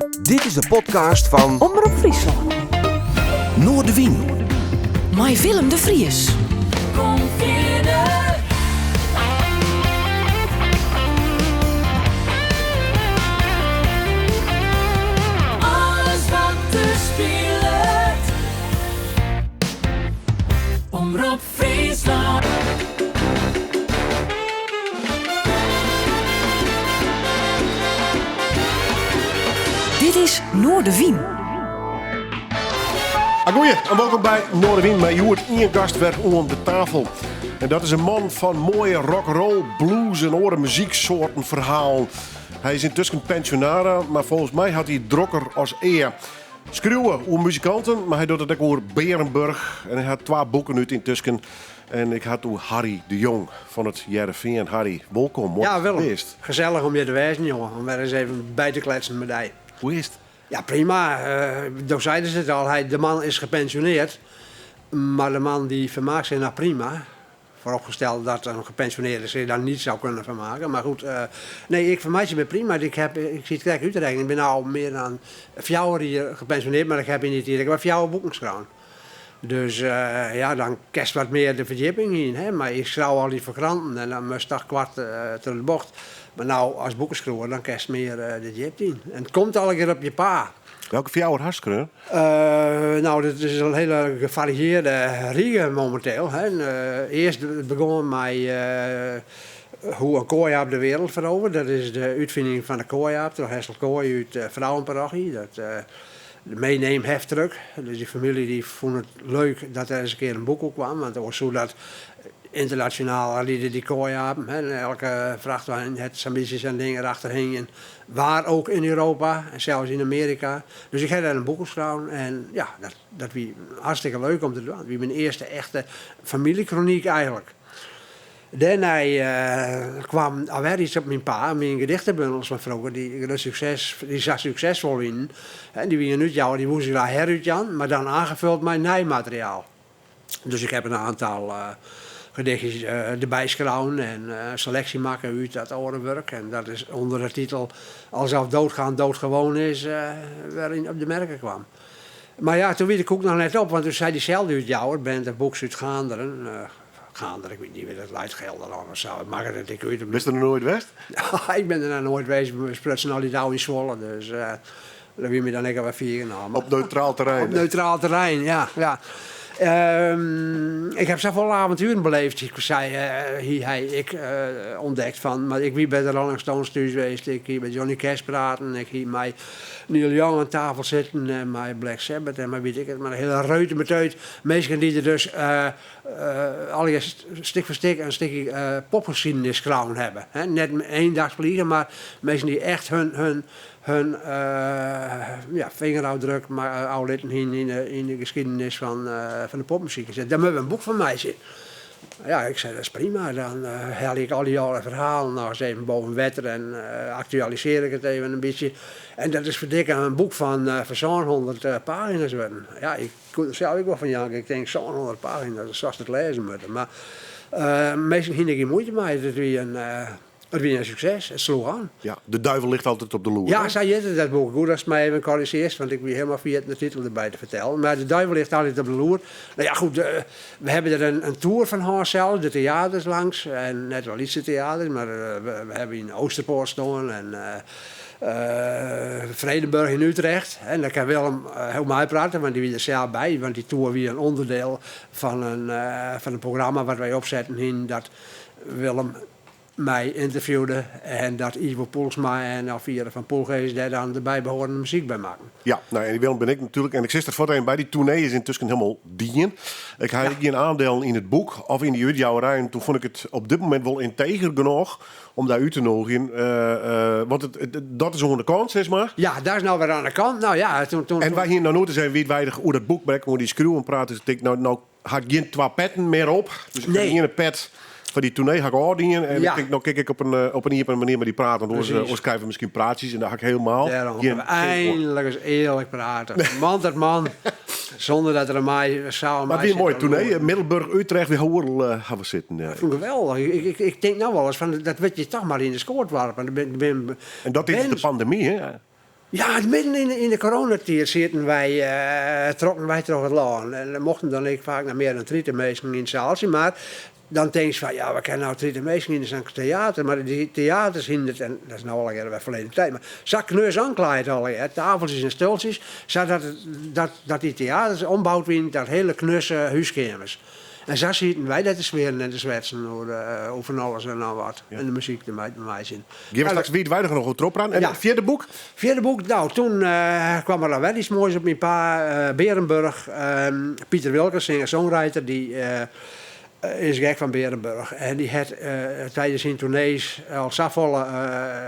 Dit is de podcast fan Omrop Fryslân. Noardewyn. Mei Willem de Vries. Kom fierder. Alles wat der spilet. Omrop Fryslân. Dit is Noardewyn. Agoeie en wolkom by Noardewyn mei hjoed ien gast wer oan de tafel. En dat is in man fan moaie rock'n'roll, blues en oare muzyksoarten ferhalen. Hy is yntusken pensjonara, mar folgens my hat hy it drokker as ea. Skriuwe oer muzikanten, mar hy docht it ek oer Bearenburch. En hy hat twa boeken út yntusken. En ik ha it oer Harry de Jong fan it Hearrenfean. Harry, wolkom. Moai Ja, datst der Willem. bist. Gesellich om hjir te wêzen, jonge. Om wer ris even by te kletsen mei dy. Hoe is it? Ja, prima. Do seidest it al, hy, de man is gepensioneerd. Mar de man dy fermaakt sich noch prima. Vooropgesteld dat een gepensioneerde zich dan niet zou kunnen vermaken. Maar goed, nee, ik vermeitsje my prima. Ik heb, ik siet krekt út te rekenen, ik bin no mear dan fjouwer jier gepensioneerd, mar ik heb yn dy tiid ek wer fjouwer boeken skreaun. Dus ja, dan kinst wat mear de ferdjipping yn. Hè? Mar ik skriuw altyd foar kranten en dan moatst toch koart troch de bocht. Mar no, as boekeskriuwer, dan kinst mear de djipte yn. En it komt allegear op je paad. Welke fjouwer hast skreaun? No, dat is in hiele gefarieerde rige mominteel. Hè. Earst begûn mei Hoe een kooi-aap de wereld veroverde. Dat is de útfining fan de kooi-aap troch Hessel Kooij út Vrouwenparochie. Dat, de meeneemheftruck. Dus dy famylje dy fûn it leuk dat der ris in kear in boek oer kwam, want oars soe dat ynternasjonaal ride dy kooi-apen. Hè. Elke frachtwein hat sa'n bytsje sa'n ding erachter hingjen. Waar ook in Europa en sels yn Amearika. Dus ik ha dêr in boek oer skreaun en ja, dat, dat wie hartstikke leuk om te dwaan. It wie myn earste echte famyljekronyk eigenlik. Dêrnei kwam alwer iets op myn paad, myn gedichtebundels fan froeger, dy grut sukses, dy sa suksesfol wienen. En dy wie in útjouwer, dy woe se graach herútjaan, mar dan aangevuld mei nij materiaal. Dus ik heb in oantal gedichtjes derby skreaun en seleksje makke út dat âlde wurk. En dat is ûnder de titel Alsof doodgaan doodgewoon is wer yn op de merke kwam. Mar ja, toen wie de koek noch net op, want toen sei dyselde útjouwer, Bente Boeks út Gaanderen, Gaanderen, ik wit net wêr't dat leit, Gelderlân of sa, it makket it ek út. Bist der noch noait west? Ik bin der noch noait west, we sprutsen altyd ôf yn Zwolle, dus dat wie my dan ek al wer fier genôch. Op neutraal terrein. Op neutraal terrein, ja, ja. Ik heb safolle avonturen beleefd, ik sei, hie hy ek ûntdekt fan, mar ik wie by de Rolling Stones thús west, ik hie mei Johnny Cash praten, ik hie mei Neil Young oan tafel sitten en mei Black Sabbath en mei wit ik it, mar in hiele reutemeteut minsken dy't der dus allegear stik foar stik in stikje popgeschiedenis skreaun hawwe. Net eendagsvliegen, mar minsken dy't echt hun hun ja, vingerafdruk ôflitten hiene yn de geschiedenis fan de popmuzyk. Ik sei, dêr moatte we in boek fan meitsje. Ja, ik sei, dat is prima. Dan helje ik al dy âlde ferhalen noch ris even boven wetter en aktualisearje ik it even in bytsje. En dat is ferdikke in boek fan 700 pagina's wurden. Ja, ik koe der sels ek wol fan janke. Ik tink, 700 pagina's, dat soest it lêze moatte. Mar minsken hiene der gjin muoite mei. It wie in It wie in sukses, it sloech oan. Ja, De duivel ligt altijd op de loer. Ja, sa hjit it dat boek. Goed datst my even korrizjearst, want ik wie hielendal ferjitten de titel derby te fertellen. Mar De duivel ligt altijd op de loer. No ja, goed, we hawwe der in toer fan hân sels, de teaters langs. En net de lytse teaters, mar we hawwe yn Oosterpoort stien en Vredenburg yn Utrecht. En dêr kin Willem hiel meiprate, want dy wie der sels by. Want dy toer wie in ûnderdiel fan in programma wat wy opsetten hienen dat Willem my ynterviewde en dat Ivo Poelsma en Elvira van Poelgeest dêr dan de bybehoarende muzyk by makken. Ja, nou en Willem bin ik natuerlik. En ik sis der fuort even by, dy toernee is yntusken hielendal dien. Ik ha gjin aandelen yn it boek of yn dy útjouwerij. En toen fûn ik it op dit momint wol ynteger genôch om dy út te nûgjen. Want it, dat is oan de kant, sis mar. Ja, dat is no wer oan de kant. Nou ja, toen, toen, En wy hiene noch noait ris even wiidweidich oer dat boek, mar ek oer dy skriuwen praat. Dus ik tink, no, no ha ik gjin twa petten mear op. Dus ik ha de iene pet foar dy toernee ha ik ôfdien. En ik tink, no kin ik op in, op in iepen manier mei dy prate. Want oars, oars krije we miskien praatsjes en dêr ha ik hielendal Dêrom gjin kinne we sin oan. einlik ris earlik prate. Man tot man, sûnder dat der in mei saal Mar it wie in moaie toernee. Middelburg, Utrecht, wy ha oeral ha we sitten. Ik fûn it geweldich. Ik, ik, ik tink no wolris fan, dat wurdt je toch mar yn de skoat warpen. Der bin, En dat is de pandemy, hè? Ja, midden yn de coronatiid sieten wy, trokken wy troch it lân. En der mochten dan ek faak net mear dan 30 minsken yn it saaltsje, mar dan tinkst fan ja, we kinne no 30 minsken yn sa'n teater, mar dy teaters hienen it, en dat is no allegearre wer ferleden tijd, mar sa knus oanklaaid allegear, tafeltsjes en stuoltsjes, sadat it, dat, dat dy teaters omboud wienen ta hiele knusse húskeamers. En sa sieten wy dêr te swearen en te swetsen oer, oer fan alles en noch wat. En de muzyk te meitsjen. Gean we straks wiidweidich noch oer trochpraten. En it fjirde boek? Fjirde boek, nou, toen kwam er dan wer iets moois op myn paad. Berenburg, Pieter Wilkens, singer-songwriter, dy is gek fan Berenburg. En dy hat tidens syn toernees al safolle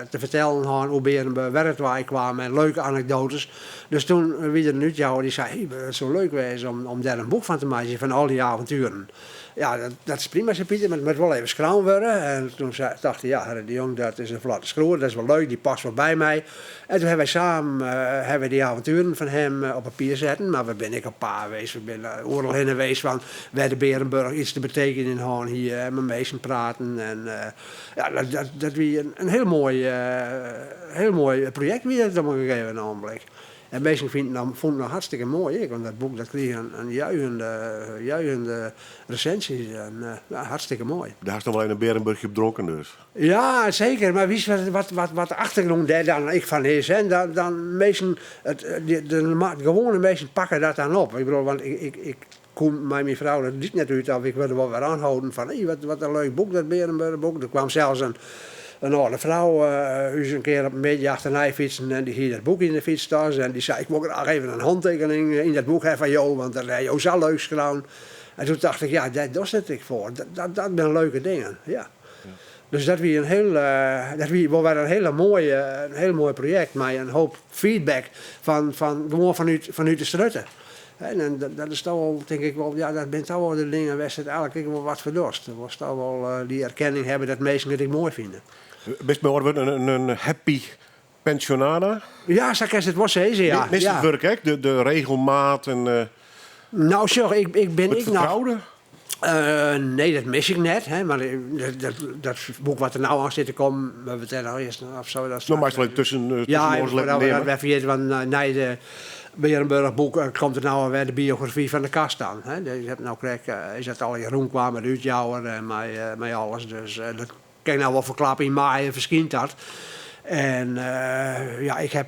te fertellen hân oer Berenburg, wêr it wei kwam en leuke anekdoates. Dus toen wie der in útjouwer dy sei, hey, it soe leuk wêze om dêr in boek fan te meitsjen, fan al dy avontueren. Ja, dat is prima, sei Pieter, mar it moat wol even skreaun wurde. En toen sei, tocht hy, ja, Harry de Jong, dat is in flotte skriuwer, dat is wol leuk, dy past wol by my. En toen hawwe wy samen hawwe wy dy avontueren fan him op papier setten, mar we binne ek op paad west, we binne oeral hinne west fan wêr de Berenburg iets te betekenjen hân hie, en mei minsken praten. En ja, dat wie in hiel moai, hiel moai projekt wie dat op in gegeven ogenblik. En minsken finen dat, fûnen dat hartstikke moai ek, want dat boek dat krige in juichende, juichende resinsjes. En ja, hartstikke moai. Dêr hast noch wol even in Berenburchje op dronken dus? Ja, seker. Mar witst wat, wat, wat de achtergrûn dêr dan ek fan is? Hè? Dan, dan minsken, it, de, de gewoane minsken pakke dat dan op. Ik bedoel, want ik, ik, ik koe mei myn frou de dyk net út of ik wurde wol wer oanholden fan hé, wat, wat in leuk boek, dat Berenburgboek. Der kwam sels in, in âlde frou ús in kear op in middei achternei fytsen en dy hie dat boek yn de fytstas en dy sei ik wol graach even in hantekening yn dat boek ha fan jo, want dat ha jo sa leuk skreaun. En toen tocht ik, ja, dêr dochst it ek foar. Dat, dat, dat binne leuke dingen, ja. Dus dat wie in hiel, dat wie wol wer in hiele moaie, in hiel moai projekt mei in hoop feedback fan, fan gewoan fanút, fanút de strjitte. En dat is toch wol, tink ik wol, ja, dat binne toch wol de dingen wêr'tst it eigentlik ek wol wat foar dochst. Wolst toch wol dy erkenning hawwe dat minsken it ek moai fine. Bist mei oare wurden in happy pensionada? Ja, sa kinst it wol sizze, ja. Mist it wurk ek, de regelmaat en Nou sjoch, ik bin it ek noch. fertroude? Nee, dat mis ik net, hè, mar dat boek wat der no oan sit te kommen, we it dêr no earst of zo. Dat No meist wol even tusken Ja, tusken even foardat we dat wer ferjitte, want nei de Berenburg boek komt der no alwer de biografy fan de Kast oan. Hè. Dus ik heb no krekt, is dat allegear rûnkaam mei de útjouwer en mei alles, dus dat kin ik no wol ferklappe, yn maaie ferskynt dat. En ja, ik heb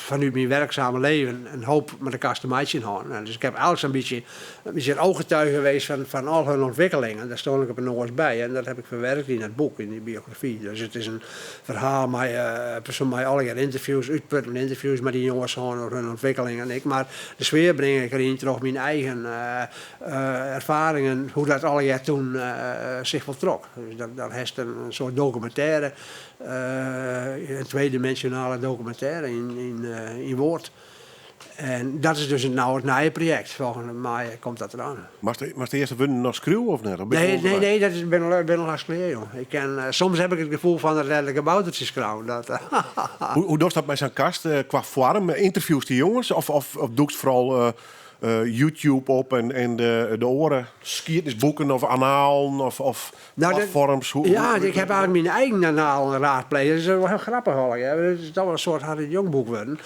fanút myn werkzame leven in hoop mei de Kast te meitsjen hân. Dus ik heb eigentlik sa'n bytsje, in bytsje in ooggetuige west fan al hun ontwikkelingen. Dêr stond ik op 'e noas by en dat heb ik ferwerkt yn dat boek, yn dy biografy. Dus it is in ferhaal mei, persoan mei allegear ynterviews, útputtende ynterviews mei dy jonges hân oer hun ontwikkelingen en ik. Mar de sfear bring ik deryn troch myn eigen erfaringen, hoe dat allegear toen sich foltrok. Dus dan hast in soart dokumintêre, in tweediminsjonale dokumintêre yn woord. En dat is dus no it nije projekt. Folgjende maaie komt dat deroan. Moatst de earste wurden noch skriuwe of net? Of bist Nee, wol nee, nee, dat is, bin al hast klear, jong. Ik ken, soms heb ik it gefoel fan dat de kaboutertsjes skreaun. Dat, Hoe dochst dat mei sa'n kast kwa foarm? Ynterviewst de jonges of dûkst foaral YouTube op en de oare skiednisboeken of annalen of platfoarms? Hoe, Ja, ik heb eigentlik myn eigen annalen raadplege. Dat is wol hiel grappich allegear. Dat is toch wol in soart Harry de Jong boek wurden.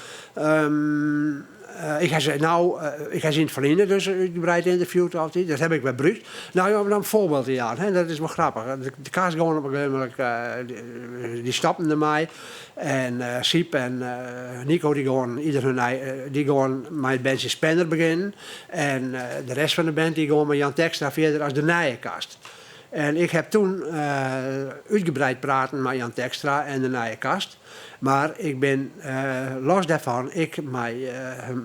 Ik ha se no, ik ha se yn it ferline dus útgebreid ynterviewd altyd. Dat heb ik wer brûkt. Nou ja, om dan in foarbyld te jaan, hè, dat is wol grappich. De Kast gongen op in gegeven momint, dy stopten dermei. En Syb en Nico dy gongen ieder hun dy gongen mei it bandsje Spanner begjinnen. En de rest fan de band dy gong mei Jan Tekstra fierder as de nije Kast. En ik heb toen útgebreid praten mei Jan Tekstra en de nije Kast. Mar ik bin los dêrfan ek mei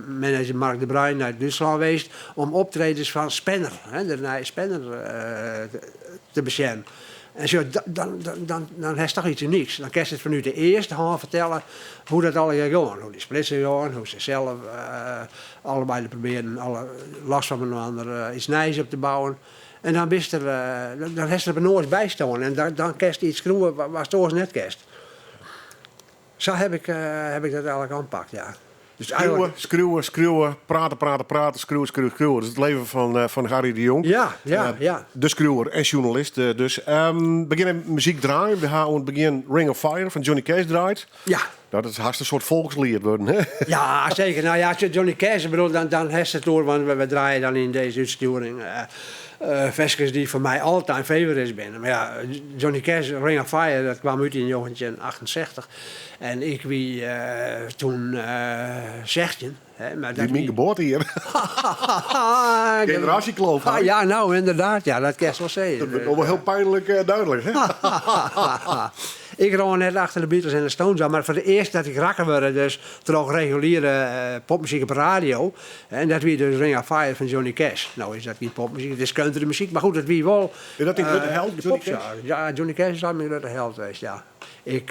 manager Mark de Bruin nei Dútslân west om optredens fan Spanner, de nije Spanner, te besjen. En sjoch, dan hast toch iets unyks. Dan kinst it fanút de earste hân fertelle hoe dat allegear gong. Hoe dy splitsing gong, hoe se sels allebeide probearren alle, los fan inoar iets nijs op te bouwen. En dan bist der, dan hast der op 'e noas by stân en dan kinst iets skriuwe watst oars net kinst. Sa heb ik, heb ik dat eigentlik oanpakt, ja. Dus Skriuwe, eigenlijk... skriuwe, skriuwe, prate, prate, prate, skriuwe, skriuwe, skriuwe. Dat is it leven fan, eh, fan Harry de Jong. Ja, ja, ja. De skriuwer en sjoernalist eh, dus. Um, begjinne muzyk draaien. We ha oan it begjin Ring of Fire fan Johnny Cash draaid. Ja. Dat is hast in soart folksliet wurden, hè? Ja, seker. No ja, as Johnny Cash, bedoel, dan, dan hast it oer, want we draaie dan yn dizze útstjoering eh, ferskes dy't foar my all-time favorites binne. Mar ja, Johnny Cash, Ring of Fire, dat kaam út yn 1968. En ik wie toen 16. Hè, mar dat Wie myn geboartejier. Generaasjekloof. Ah, ja, no, ynderdaad. Ja, dat kinst wol sizze. Dat wurdt no wol hiel pynlik dúdlik. Hè? Ik rûn net achter de Beatles en de Stones oan, mar foar it earst dat ik rekke wurde dus troch reguliere popmuzyk op de radio. En dat wie dus Ring of Fire fan Johnny Cash. No is dat gjin popmuzyk, it is countrymuzyk, mar goed, it wie wol. Is dat dyn grutte held, de Johnny Cash? popstar. Ja, Johnny Cash is altyd myn grutte held west, ja. Ik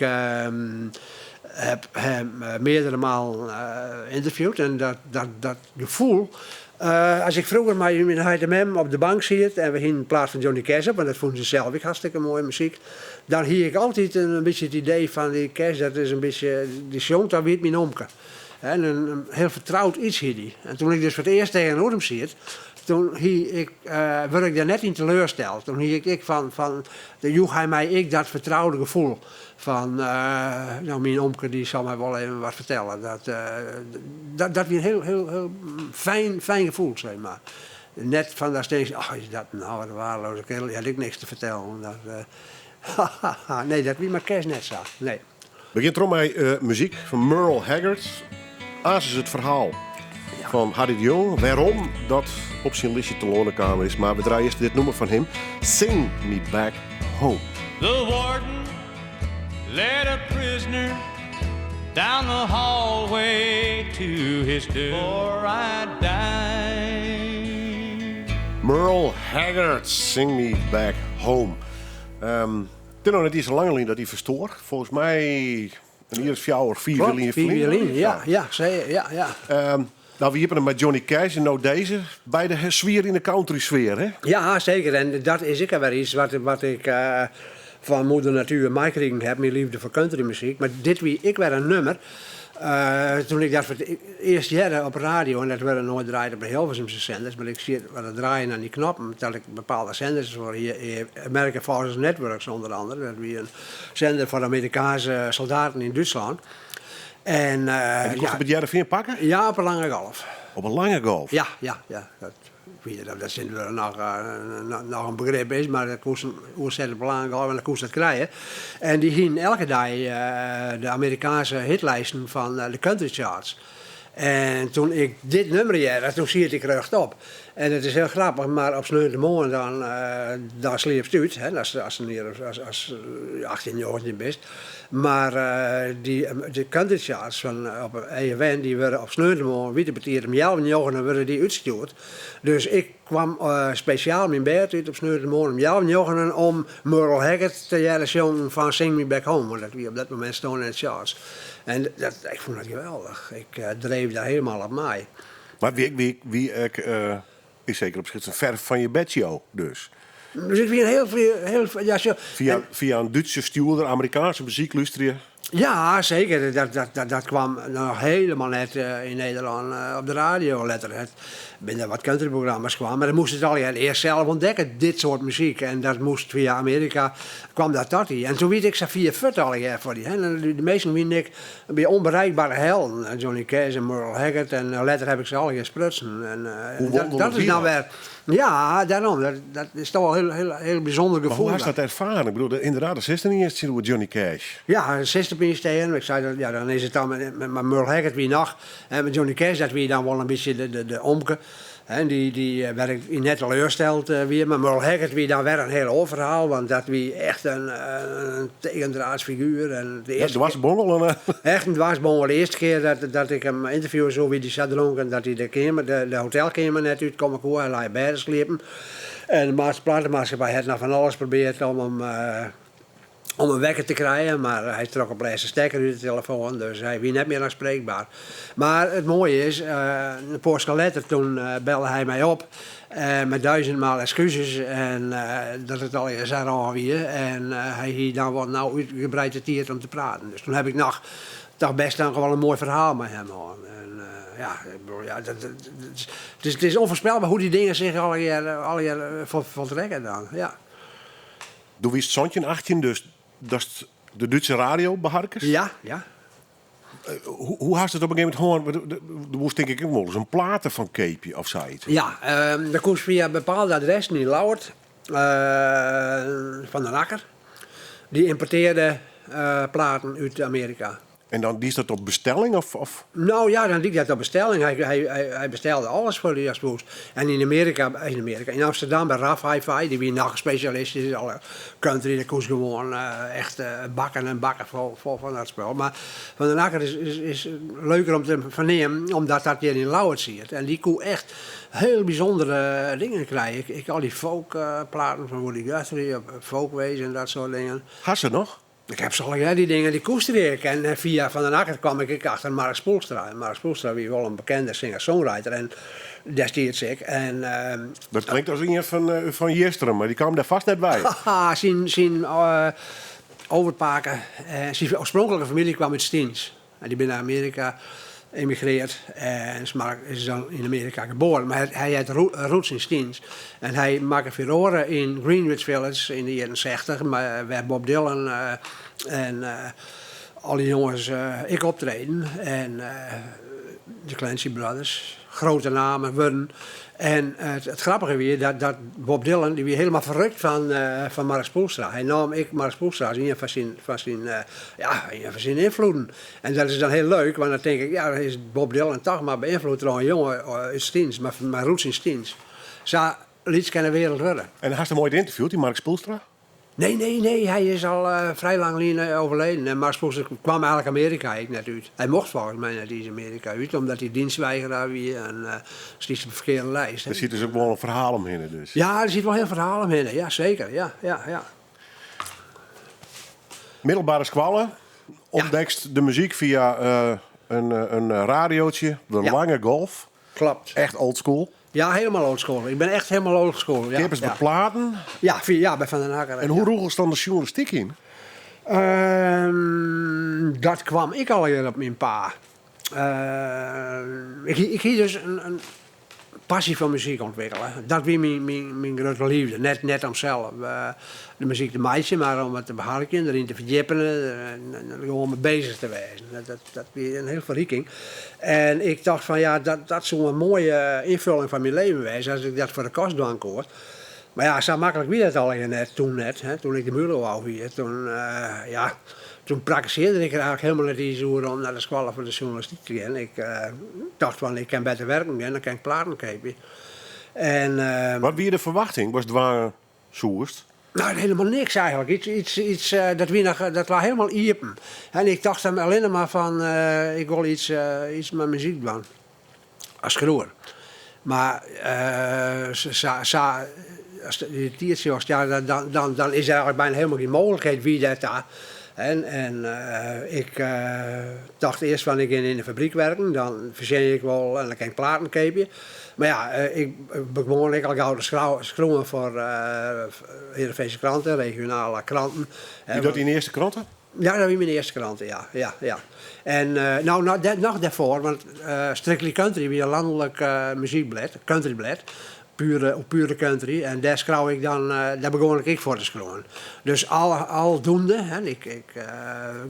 heb him meardere malen ynterviewd en dat, dat, dat gefoel. As ik froeger mei myn heit en mem op de bank siet en we hienen in plaat fan Johnny Cash op, want dat fûnen se sels ek hartstikke moaie muzyk, dan hie ik altyd in bytsje it idee fan dy Cash, dat is in bytsje, dy sjongt, dan wie it myn omke. En in hiel fertroud iets hie dy. En toen ik dus foar it earst tegenoer him siet, toen hie ik, wurd ik dêr net yn teleursteld. Toen hie ik ek fan, fan, toen joech hy my ek dat fertroude gefoel fan, no, myn omke dy sil my wol even wat fertelle. Dat, dat, dat wie in hiel, hiel, hiel fijn, fijn gefoel, sis mar. Net fan datst tinkst, ach, is dat in oude waardeloze kerel, dy hat ek niks te fertellen. Dat, nee, dat wie mei Cash net sa, nee. We gean troch mei muzyk fan Merle Haggard. Aanst is it ferhaal fan Harry de Jong. Wêrom dat op syn listje telâne kaam is. Mar we draaie earst dit nûmer fan him. Sing Me Back Home. The warden led a prisoner down the hallway to his doom. Before I die. Merle Haggard, Sing Me Back Home. Um, it is noch net iens sa lang lyn dat hy ferstoar. Folgens my in jier as fjouwer, fiif Klopt, jier lyn. fiif jier lyn, ja, ja, ja, ja. Um, no, we iepenen mei Johnny Cash en no dizze. Beide swier yn de country sfear, hè? Ja, seker. En dat is ek wer iets wat, wat ik uh, fan moeder natuer meikrigen ha, myn leafde foar countrymuzyk. Mar dit wie ek wer in nûmer. Uh, toen ik dat foar it earst hearde op radio, en dat wurdt noait draaid op de Hilversumse senders, mar ik siet wat te draaien oan dy knoppen, dat ik bepaalde senders foar hie, American Forces Networks ûnder oare, dat wie in sender foar Amerikaanske soldaten yn Dútslân. En, uh, En dy koest ja, op it Hearrenfean pakke? Ja, op in lange golf. Op in lange golf? Ja, ja, ja. Dat, ik wit net oft dat tsjintwurdich noch, uh, noch in begrip is, mar dat koest oersette op in lange golf en dan koest dat krije. En dy hienen elke dei uh, de Amerikaanske hitlijsten fan de country charts. En toen ik dit nûmer hearde, toen siet ik rjochtop. En it is hiel grappich, mar op sneontemoarn dan, dan sliepst út, hè, as, as in jier as, as 18, 19 bist. Mar dy, de country charts fan op EFN, dy wurde op sneontemoarn wite betiid om healwei njoggenen wurde dy útstjoerd. Dus ik kwam spesjaal myn bêd út op sneontemoarn om healwei njoggenen om Merle Haggard te hearren sjongen fan Sing Me Back Home, want dat wie op dat momint stoan yn de charts. En dat, ik fûn dat geweldich. Ik dreef dêr hielendal op mei. Mar wie, wie, wie ek yn seker opsicht in ver fan je bedshow dus? Dus it wie in hiel, hiel, ja, sjo, Fia, en- fia in Dútse stjoerder Amerikaanske muzyk lústerje? Ja, seker. Dat, dat, dat, dat kwam noch hielendal net yn Nederlân op de radio. Letter het, binne der wat countryprogramma's kwam, mar dan moast it allegear earst sels ûntdekke, dit soart muzyk. En dat moast fia Amearika, kwam dat tot dy. En toen wie ik sa fier fuort allegear foar dy. Hè. En de minsken wienen ek by ûnbereikbere helden. Johnny Cash en Merle Haggard. En letter ha ik se allegear sprutsen. En, Hoe dat, wonderlik dat is wie nou dat? wer... Ja, dêrom. Dat, dat is toch wel een hiel, hiel, hiel bysûnder Mar gefoel. hoe hast dat erfaren? Ik bedoel, ynderdaad, der sitst net iens tsjinoer Johnny Cash. Ja, sitst opiens tegen. Ik sei dat, ja, dan is it dan met, met, met Merle Haggard wie noch. En met Johnny Cash, dat wie dan wol in bytsje de, de, de omke. En dy, dy wêr't ik yn net teleursteld wie. Mar Merle Haggard wie dan wer in hiel oar ferhaal, want dat wie echt in, in tegendraadsfiguer. En de Ja, earste dwarsbongel. En, Echt in dwarsbongel. De earste kear dat, dat ik him ynterviewe soe, wie dy sa dronken dat hy de, keamer, de, de hotelkeamer net útkomme koe. Hy lei op bêd te sliepen. En de maats- platemaatskippij hat noch fan alles probearre om him, om him wekker te krijen, mar hy trok op lêst de stekker út de telefoan, dus hy wie net mear oanspreekber. Mar it moaie is, in poaske letter toen belle hy my op mei duizendmaal ekskuzes en dat it allegear sa raar wie. En hy hie dan wol no útgebreid de tiid om te praten. Dus toen ha ik noch toch bêst noch wol in moai ferhaal mei him hân. En, ja, ik bedoel, ja, dat, dat, het is, het is onvoorspelbaar hoe die dingen zich allegear voltrekken dan. Ja. Doe wiest 17, 18, dus dat is de Dútske radio beharkest? Ja. Hoe hast it op in gegeven momint hân? Do moast tink ik ek wolris in plaat derfan keapje of sayts. Ja, dat koest fia bepaalde adressen yn Ljouwert, Van den Akker. Dy ymportearde platen út Amearika. En dan diest dat op bestelling of? of? Nou ja, dan die ik dat op bestelling. Hy bestelde alles foar dy as woest. En yn Amearika, yn Amearika, yn Amsterdam by Raf Hi-Fi, dy wie noch spesjalistysk, alle country, dêr koest gewoan echt bakken en bakken fol fan dat spul. Mar Van den Akker is leuker om te ferneamen, omdat dat hjir yn Ljouwert siet. En dy koe echt hiel bysûndere dingen krije. Ek al dy folkplaten fan Woody Guthrie, Folkways en dat soart dingen. Hast se noch? Ik heb se allegear, dy dingen, dy koester ik. En fia Van den Akker kwam ik ek achter Mark Spoelstra. En Mark Spoelstra wie wol in bekende singer-songwriter en destiids ek. En, Dat klinkt as ien fan Jistrum, mar dy kaam dêr fêst net by. Haha, syn overpake, syn oarspronklike famylje kwam út Stiens. En dy binne nei Amearika emigreard en Mark is dan yn Amearika geboren. Mar hy hat roots yn Stiens. En hy makke furore yn Greenwich Village yn de jierren 60, wêr Bob Dylan en al dy jonges ek optreden. En de Clancy Brothers, grote namen wurden. En it grappige wie dat Bob Dylan dy wie hielendal ferrukt fan Mark Spoelstra. Hy naam ek Mark Spoelstra as ien fan syn, fan syn, ja, ien fan syn ynfloeden. En dat is dan hiel leuk, want dan tink ik, ja, dan is Bob Dylan toch mar beynfloed troch in jonge út Stiens, mei roots yn Stiens. Sa lyts kin de wereld wurde. En hast him oait ynterviewd, dy Mark Spoelstra? Nee, nee, nee, hy is al frij lang lyn overleden. En Mark Spoelstra kwam eigenlik Amearika ek net út. Hy mocht folgens my net iens Amearika út, omdat hy dienstweigeraar wie en stiest op de ferkearde lijst. Der sit dus ek wol in ferhaal omhinne dus? Ja, der sit wol in hiel ferhaal omhinne, ja seker, ja. Middelbare skoalle, ûntdekst de muzyk fia in radiootje, de Lange Golf. Klopt. Echt old school. Ja, helemaal old school. Ik ben echt helemaal old school. Ja. Keapest de platen. Ja, via, ja, by Van den Akker. En hoe rûgelst dan de sjoernalistyk yn? Dat kwam ek allegear op myn paad. Ik hie dus in passy foar muzyk ûntwikkele. Dat wie myn grutte leafde. Net om sels de muzyk te meitsjen, mar om it te beharkjen, deryn te ferdjippen en der gewoan mei beuzich te wêzen. Dat wie in hiel ferriking. En ik tocht fan ja, dat soe in moaie ynfolling fan myn leven wêze as ik dat foar de kost dwaan koe. Mar ja, sa maklik wie dat allegear net, toen net. Hè. Toen ik de mulo ôf wie, toen, ja, toen prakkesearde ik der eigenlik hielendal net iens oer om nei de skoalle foar de sjoernalistyk te gean. Ik tocht fan ik kin better werken gean, dan kin ik platen keapje. En, Wat wie de ferwachting? Watst dwaan soest? Nou, hielendal niks eigenlik. Iets, dat wie noch, dat wie hielendal iepen. En ik tocht dan allinne mar fan, ik wol iets mei muzyk dwaan. As skriuwer. Mar sa, as dy tiid sjochst, ja, dan is der eigenlik byna hielendal gjin mooglikheid wie dêrta. En ik tocht earst fan ik gean yn de fabryk werken, dan fertsjinje ik wol en dan kin ik platen keapje. Mar ja, ik begûn ek al gau te skriuwen foar Heerenveense kranten, regionale kranten. Wie dat dyn earste krante? Ja, dat wie myn earste krante, ja. En no, noch dêrfoar, want Strictly Country wie in lanlik muzykblêd, countryblêd, pure, pure country. En dêr skreau ik dan, dêr begûn ik ek foar te skriuwen. Dus aldoende, hè, ik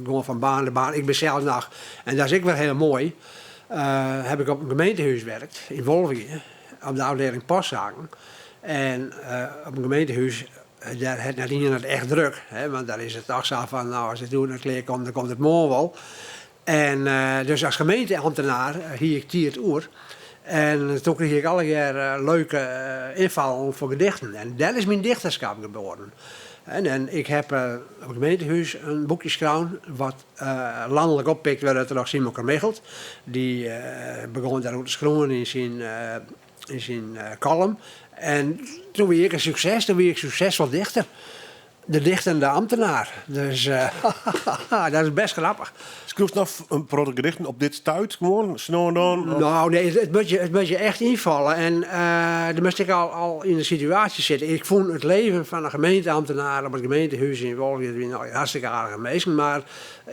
gewoan fan baan nei baan. Ik bin sels noch, en dat is ek wer hiel moai, heb ik op in gemeentehûs werkt yn Wolvegea, op de ôfdieling postsaken. En op in gemeentehûs, dêr hat net ien it echt druk, hè, want dêr is it toch sa fan, no, as it hjoed net klear komt, dan komt it moarn wol. En dus as gemeenteambtenaar hie ik tiid oer. En toen krige ik allegear leuke ynfallen foar gedichten. En dêr is myn dichterskap geboren. En ik heb op it gemeentehûs in boekje skreaun wat lanlik oppikt wurdt troch Simon Carmiggelt. Dy begûn dêroer te skriuwen yn syn kollum. En toen wie ik in sukses, toen wie ik suksesfol dichter. De dichtende ambtenaar. Dus dat is best grappich. Skriuwst noch in protte gedichten op dit stuit gewoan, sa no en dan? Nou, nee, it moat je, it moat je echt ynfalle. En dan moatst ek al, al yn de situaasje sitte. Ik fûn it leven fan in gemeenteambtenaar op it gemeentehûs yn Wolvegea, dat wiene allegear hartstikke aardige minsken, mar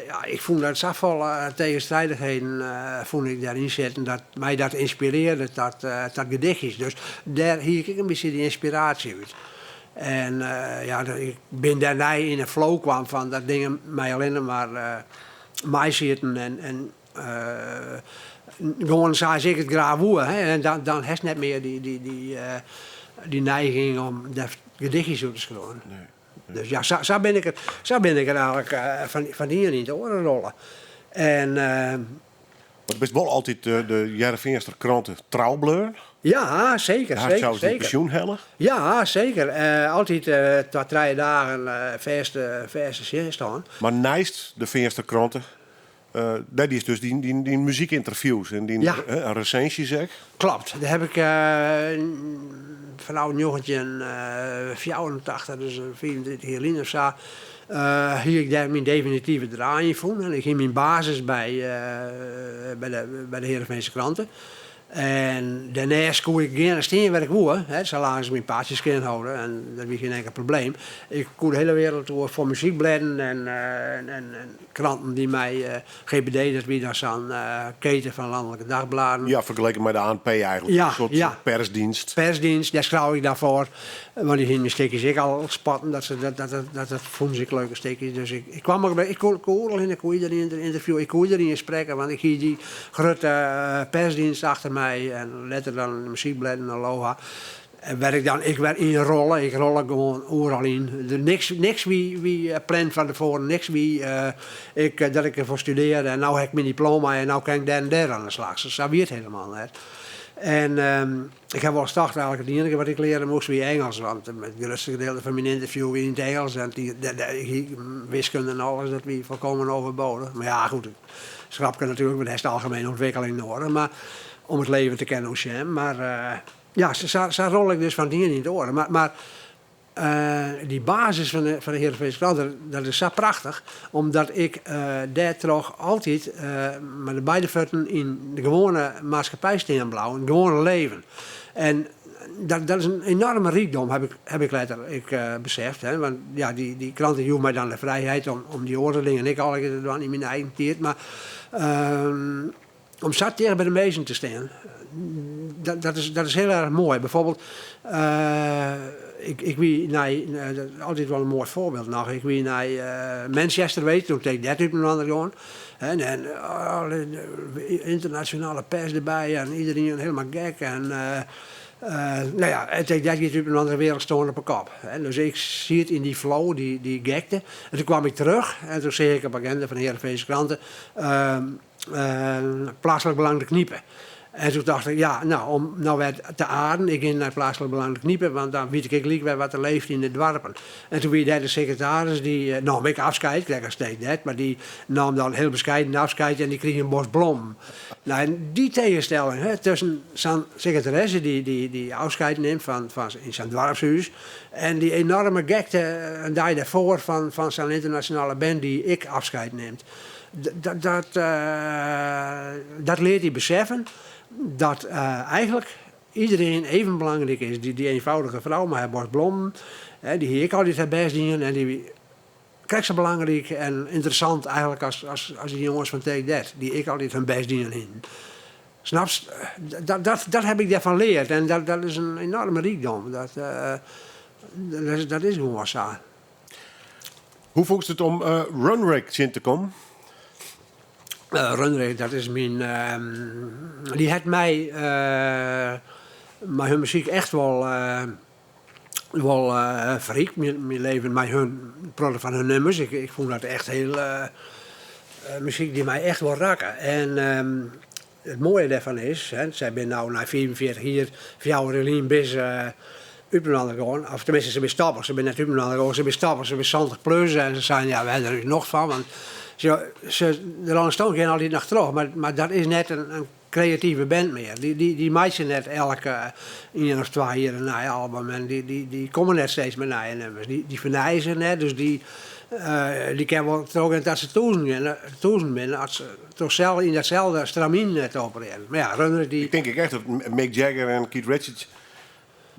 ja, ik fûn dat safolle tegenstrijdigheden fûn ik dêryn sitten, dat my dat ynspirearde ta, ta gedichtjes. Dus dêr hie ik ek in bytsje dy ynspiraasje út. En ja, ik bin dêrnei yn in flow kwam fan dat dingen my allinne mar meisieten en, en gewoan sa as ik it graach woe. Hè. En dan, dan hast net mear dy, dy, dy, dy neiging om dêr gedichtjes oer te skriuwen. Nee. Dus ja, sa, sa bin ik it, sa bin ik er eigentlik fan, fan de iene yn de oare rolle. En Mar do bist wol altyd de Hearrenfeanster krante trou bleaun. Ja, seker. Hast sels dyn pensjoen helle. Ja, seker. Altyd twa, trije dagen fêste, fêste tsjinst hân. Mar neist de Feanster krante, dêr diest dus dyn, dyn muzykynterviews en dyn resinsjes ek. Klopt. Dêr haw ik fanôf 1984, dus 35 jier lyn of sa, hie ik dêr myn definitive draai yn fûn. En ik hie myn basis by, by de, by de Heerenveense Krante. En dêrneist koe ik gean en stean wêr't ik woe, hè, salang't se myn paadsje skjin holden. En dat wie gjin enkel probleem. Ik koe de hiele wereld oer foar muzykblêden en, en, en kranten dy't mei GPD, dat wie dan sa'n keten fan lanlike dagbladen. Ja, fergeleken mei de ANP eigentlik. Ja, in soart ja. persdienst. Persdienst, dêr skreau ik dan foar. Want dy hiene myn stikjes ek al spotten, dat se, dat, dat, dat, dat fûnen se ek leuke stikjes. Dus ik, ik kwam ek by, ik koe, koe oeral hinne, ik koe iderien ynterviewe, ik koe iderien sprekke, want ik hie dy grutte persdienst achter my en letter dan de muzykblêden Aloha. En wêr't ik dan ek wer yn rolle, ik rolle gewoan oeral yn. Der niks, niks wie, wie pland fan tefoaren, niks wie ik, dat ik derfoar studearre en no ha ik myn diploma en no kin ik dêr en dêr oan de slach. Sa wie it helemaal net. En ik ha wolris tocht, eigentlik it iennige wat ik leare moast wie Ingelsk, want it grutste gedeelte fan myn ynterview wie yn it Ingelsk en dy, wiskunde en alles, dat wie volkomen overbodig. Mar ja, goed, snap ik natuerlik, want hast algemene ûntwikkeling noadich, mar om it leven te kinnen oersjen. Mar ja, sa, sa rol ik dus fan it ien yn it oare. Mar, mar dy basis fan de, fan de Heerenveense Krant, dat is sa prachtich, omdat ik dêrtroch altyd mei de beide fuotten yn de gewoane maatskippij stean bliuw, yn it gewoane leven. En dat, dat is in enoarme rykdom, haw ik, haw ik letter ek beseft. Hè. Want ja, dy, dy krante joech my dan de frijheid om, om dy oare dingen ek allegear te dwaan yn myn eigen tiid. Mar om sa ticht by de minsken te stean, dat, dat, is, dat is hiel erch moai. Byfoarbyld, ik, ik wie nei, altyd wol in moai foarbyld noch, ik wie nei Manchester west, doe't Take That útinoar gongen. En, en ynternasjonale pers derby en iderien hielendal gek. En no ja, en Take That giet útinoar, de wereld stoan op 'e kop. Dus ik siet yn dy flow, dy, dy gekte. En doe kwam ik terug en doe seach ik op de agenda fan de Heerenveense Krante Plaatselijk Belang De Knipe. En doe tocht ik, ja, no, om no wer te aarden, ik gean nei Plaatselijk Belang De Knipe, want dan wit ik ek lyk wer wat der leeft yn de doarpen. En doe wie dêr de sekretaris, dy naam ek afskeid, krekt as Take That, mar dy naam dan hiel beskeiden afskeid en dy krige in bos blommen. No, en dy tegenstelling, hè, tusken sa'n sekretaresse dy't, dy, dy afskeid nimt fan, fan, yn sa'n doarpshûs en dy enoarme gekte in dei dêrfoar fan, fan sa'n ynternasjonale band dy't ek afskeid nimt. Dat, dat, dat leart dy beseffen dat eigentlik iderien even belangryk is. Dy, dy eenvoudige frou mei har bos blommen, dy hie ek altyd har bêst dien en dy wie krekt sa belangryk en ynteressant eigentlik as, as, as dy jonges fan Take That, dy't ek altyd hun bêst dien hienen. Snapst? Dat, dat, dat haw ik dêrfan leard en dat, dat is in enoarme rykdom. Dat, dat, dat is gewoan sa. Hoe fûnst it om Runrig tsjin te kommen? Runrig, dat is myn. Dy hat my mei hun muzyk echt wol, wol ferrykt, myn leven mei hun, in protte fan hun nummers. Ik, ik fûn dat echt hiel muzyk dy't my echt wol rakke. En it moaie dêrfan is, hè, sy binne no nei 45 jier, fjouwer jier lyn binne se útinoar gien. Of teminsten, se binne stoppe. Se binne net útinoar gien, se binne stoppe. Se binne 70 plus en se seinen, ja, we hawwe der ús nocht fan. Want se, se, de Rolling Stones gean altyd noch troch, mar, mar dat is net in, in. kreative band mear. Dy meitsje net elke ien of twa jier in nij album en dy komme net steeds mei nije nummers. Dy fernije sich net, dus dy kinne wol trochgean dat se tûzen binne as se troch sels yn datselde stramyn te operearjen. Mar ja, Runrig dy. Ik tink ek echt dat Mick Jagger en Keith Richards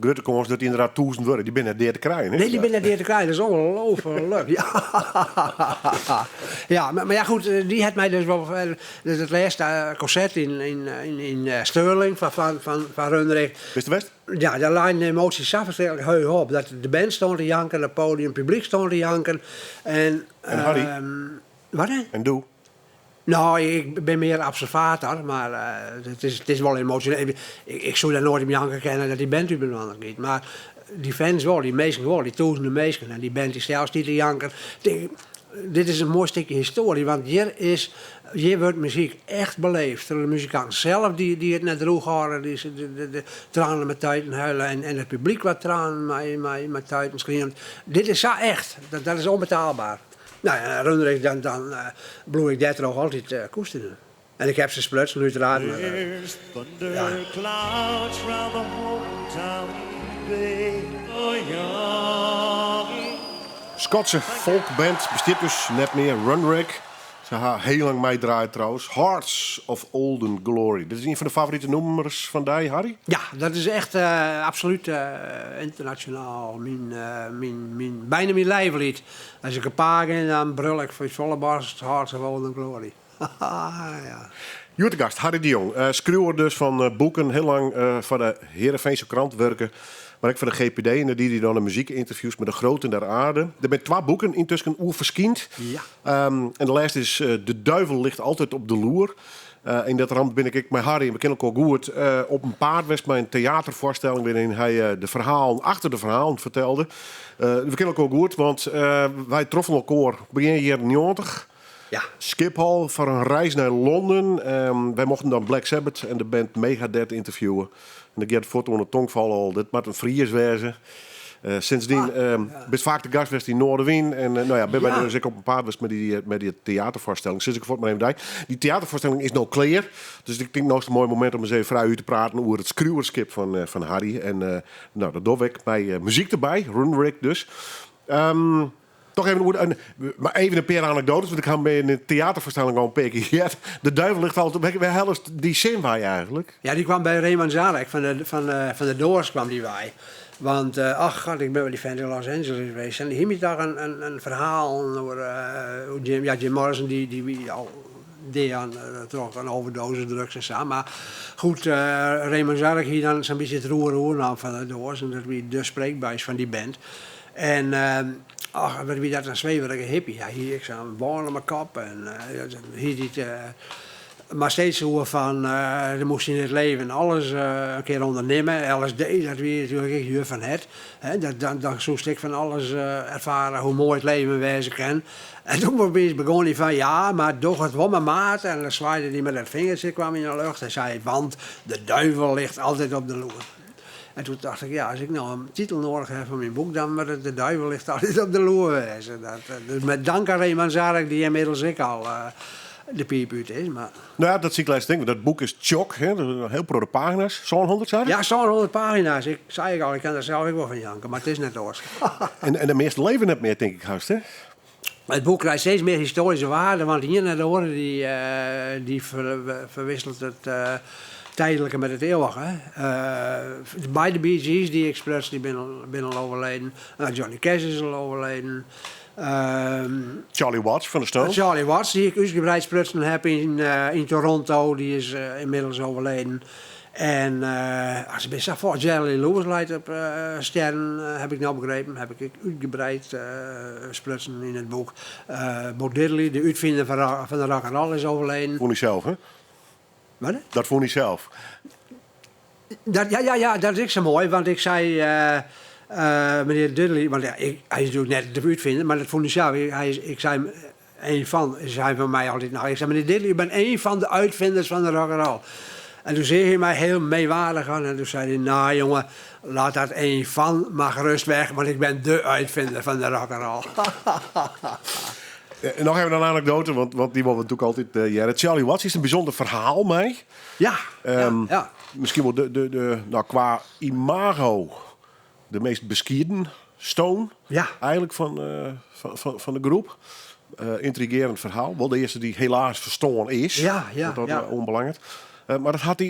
Grutte kâns dat dy ynderdaad tûzen wurde. Dy binne net dea te krijen, hè? Nee, dy binne net dea te krijen. Dat is ongelooflijk. Ja, ja mar ja, goed, dy hat my dus wol... Dus it lêste konsert yn Stirling fan Runrig. Bist der west? Ja, dêr leinen de emoties sa ferskriklik heech op. Dat de band stond te janken, it podium, it publyk stond te janken. En, En Harry? Wat? En doe? No, ik bin mear observator, mar it is wol emosjoneel. Ik soe dêr noait om janke kinne dat dy band út inoar giet. Mar dy fans wol, dy minsken wol, dy tûzenen minsken. En dy band dy sels stiet te janken. Dit is in moai stikje histoarje, want hjir is, hjir wurdt muzyk echt beleefd troch de muzikanten sels dy't it net droech hâlde, dy't de tranen mei tuiten huile en it publyk wat tranen mei tuiten skriemt. Dit is sa echt, dat is onbetaalbaar. Nou ja, Runrig, dan, dan bliuw ik dêrtroch altyd koesterjen. En ik heb se sprutsen, uiteraard. Maar, There's thunder ja. clouds round the hometown bay. Oh, young. Skotse folkband bestiet dus net mear, Runrig. Se ha heel lang meidraaid trouwens. Hearts of Olden Glory. Dit is ien fan de favorite nûmers fan dy, Harry? Ja, dat is echt absolút ynternasjonaal myn, myn, myn, byna myn leafliet. As ik op paad gean, dan brul ik út folle borst Hearts of Olden Glory. Ja. Hjoed de gast, Harry de Jong. Skriuwer dus fan boeken, heel lang foar de Heerenveense Krant wurke, mar ek foar de GPD. En dêr die hy dan de muzykynterviews mei de groten der aarde. Der binne twa boeken yntusken oer ferskynd. Ja. En de lêste is De duivel ligt altijd op de loer. Yn dat ramt bin ik ek mei Harry, en we kenne elkoar goed, op 'en paad west mei in teaterfoarstelling wêryn hy de ferhalen achter de ferhalen fertelde. We kenne elkoar goed, want wy troffen elkoar begjin jierren 90. Ja. Skiphol foar in reis nei Londen. Wy mochten dan Black Sabbath en de band Megadeth ynterviewe. En dan giet it fuort oan de tongfal al, dit moat in Fries wêze. Sindsdien bist faak te gast west yn Noardewyn. En no ja, bin wy dus ek op 'en paad west mei dy teaterfoarstelling. Sis ik fuort mar even dy. Dy teaterfoarstelling is no klear. Dus ik tink no is it in moai momint om ris even frij út te praten oer it skriuwerskip fan Harry. En no, dat doch ik mei muzyk derby, Runrig dus. Toch even oer, mar even in pear anekdoates, want ik ha by in teaterfoarstelling al in pear kear heard. De duivel ligt altijd. Wêr hellest dy sin wei eigentlik? Ja, dy kwam by Ray Manzarek fan de Doors kwam dy wei. Want ach god, ik bin by dy fent yn Los Angeles west en dy hie my toch in ferhaal oer Jim, ja, Jim Morrison dy wie al dea aan troch in overdosis drugs en sa. Mar goed, Ray Manzarek hie dan sa'n bytsje it roer oernaam fan de Doors en dat wie de spreekbuis fan dy band. En ach, wat wie dat in sweverige hippie. Hy hie ek sa'n bân om 'e kop en hie dy't mar steeds oer fan der moast yn it leven alles in kear ûndernimme. LSD, dat wie natuerlik ek juf fan het. Hè, dan soest ek fan alles erfare hoe moai it leven wêze kin. En toen opeens begûn hy fan ja, mar doch it wol mei mate. En dan swaaide hy mei dat fingertsje kwam yn 'e lucht en sei want de duivel ligt altijd op de loer. En toen dacht ik, ja, as ik no in titel noadich ha foar myn boek, dan moat it De duivel ligt altyd op de loer wêze. Dat, dus met dank aan Ray Manzarek, dy't ynmiddels ek al de piip út is. Mar... Nou ja, dat sil ik lêsten tinken, want dat boek is tsjok, hè? In hiel protte pagina's. 700, sei Ja, 700 pagina's. Ik sei ek al, ik kin der sels ek wol fan janke, mar it is net oars. En de measten leve net mear, tink ik hast, hè? It boek krijt steeds mear histoaryske waarde, want ien nei de oare dy ferwisselet it tydlike met it eeuwige. Beide Bee Gees dy't ik spruts, dy binne al overleden. Johnny Cash is al overleden. Charlie Watts fan de Stones. Charlie Watts, dy't ik útgebreid sprutsen heb yn Toronto, dy is ynmiddels overleden. En ach, se binne sa folle. Jerry Lee Lewis leit op stjerren, heb ik no begrepen. Heb ik ek útgebreid sprutsen yn it boek. Bo Diddley, de útfiner fan de rock and roll, is overleden. Fûn hy sels, hè? Wat? Dat fûn hy sels. Dat, ja, ja, ja, dat is ek sa moai, want ik sei, menear Diddley, want ja, ik, hy is natuerlik net de útfiner, mar dat fûn hy sels. Hy is, ik sei, Een van, sei foar my altyd noch. Ik sei, menear Diddley, u bent één van de uitvinders van de rock'n'roll. En toen seach hy my hiel meewaardich oan en toen sei hy, nou jonge, laat dat een van maar gerust weg, want ik ben dé uitvinder van de rock'n'roll. Noch even in anekdoate, want, want dy wolle we natuerlik altyd hearre. Charlie Watts is in bysûnder ferhaal mei. Miskien wol de, no, kwa imago de meast beskieden Stone eigentlik fan de groep. Yntrigearjend ferhaal. Wol de earste dy't helaas ferstoarn is. Wat dat oanbelanget. Mar dat hat dy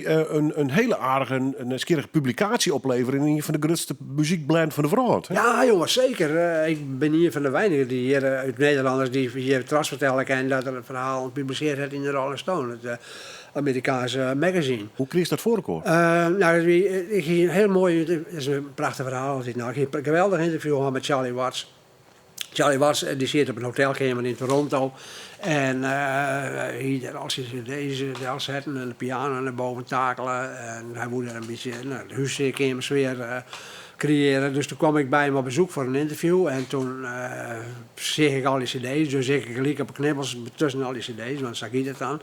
in hiele aardige, nijsgjirrige publikaasje oplevere yn ien fan de grutste muzykblêden fan de wrâld. Ja, jonge, seker. Ik bin ien fan de weinigen dy't hjir út Nederlanners dy't hjir trots fertelle kin dat er in ferhaal publisearre hat yn de Rolling Stone, it Amerikaanske magazine. Hoe krigest dat foar elkoar? No, dat wie, ik hie in hiel moai, dat is in prachtich ferhaal altyd noch. Ik hie in geweldich ynterview hân mei Charlie Watts. Charlie Watts dy siet op in hotelkeamer yn Toronto en hie dêr al syn cd's delsetten en de piano nei boven takele en hy woe dêr in bytsje no, de húskeamersfear kreëarje. Dus toen kwam ik by him op bezoek foar in ynterview en toen seach ik al dy cd's, dus ik gelyk op 'e knibbels tusken al dy cd's, want sa giet it dan.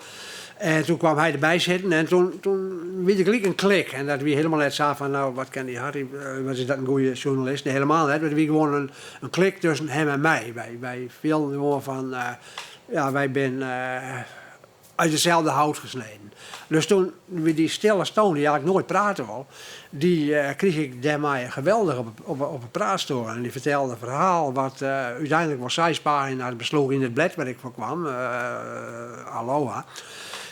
En toen kwam hy derby sitten en toen, toen wie der gelyk in klik. En dat wie hielendal net sa fan, no, wat kin dy Harry, wat is dat in goede sjoernalist. Nee, hielendal net. Mar der wie gewoan in klik tusken him en my. Wy fielden gewoan fan, ja, wy binne uit hetzelfde hout gesneden. Dus toen wie dy stille Stone, dy't eigentlik noait prate wol, dy krige ik dêrmei geweldich op 'e praatstoel. En dy fertelde in ferhaal wat úteinlik wol seis pagina's besloech yn it blêd wêr't ik foar kwam, Aloha.